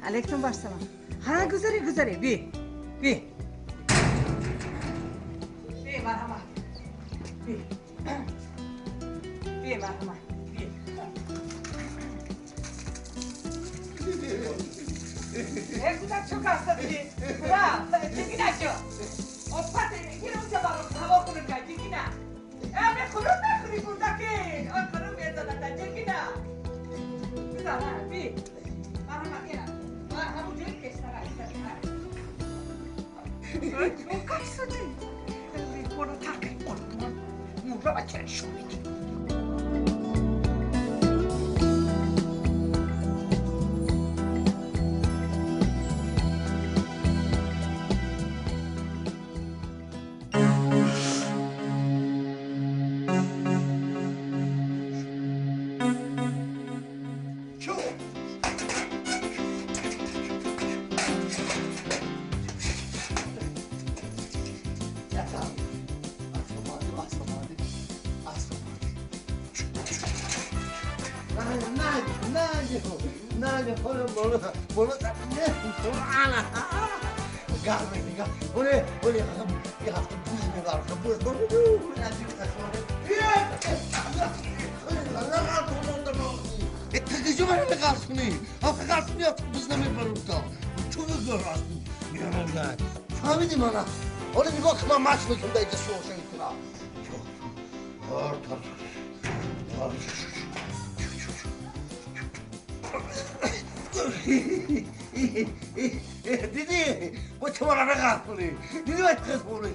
Алейкум ассалам. Ха, гузари, гузари, би, би. Би, марҳамат. Би. Би, марҳамат. Би. Э, куда чо кастади? Куда? Чигина чо? Опате, гирам забарам, ҳаво кунам, чигина. Э, ме хурум нахури курдаки. Он хурум мезанад, чигина. Куда, би. Марҳамат, ина. Ҳамун ҷои пештара. Чо кастади? Мекунам так. Мурра бача шо меди. دیدی با تو مرا نقاطونی دیدی باید خسبونی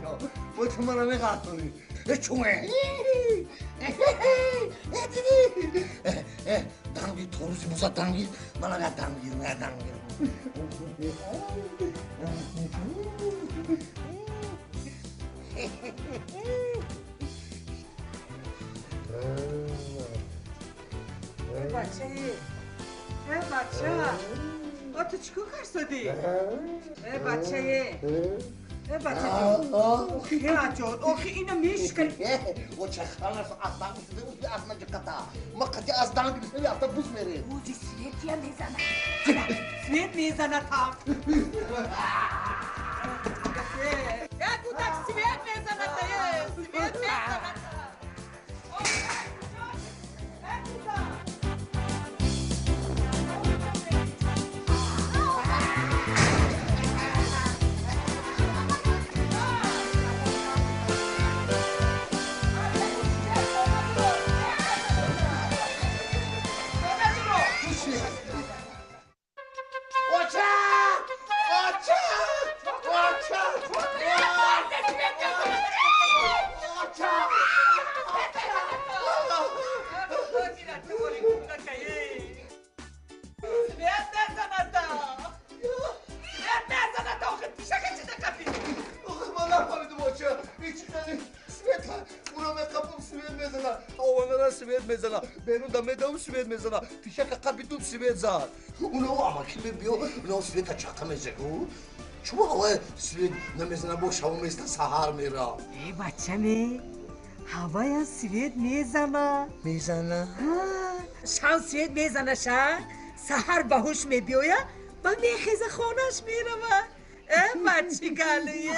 با تو مرا نقاطونی چومه دیدی دانگی توروسی موسا دانگی من نه دانگی نه دانگی بچه بچه آ تو چیکار کردی؟ ای بچه ای بچه جان آخی جان آخی اینو میشکنی و چه خلاص از دانگ شده از من قطع ما قطع از دانگ میشه از بوس میره اوزی سویت یا میزنه سویت میزنه تا ای کودک سویت میزنه تا سویت میزنه берун да медаву свет мезана фишака қабидум свет зад уно амаки мебиё уно света чақа мезегу чумо ҳавай свет намезана бо шабо места саҳар мера э бачаме ҳавая свет мезана мезана шав свет мезана ша саҳар ба ҳуш мебиёя ба мехеза хонаш мерава э бачигалие.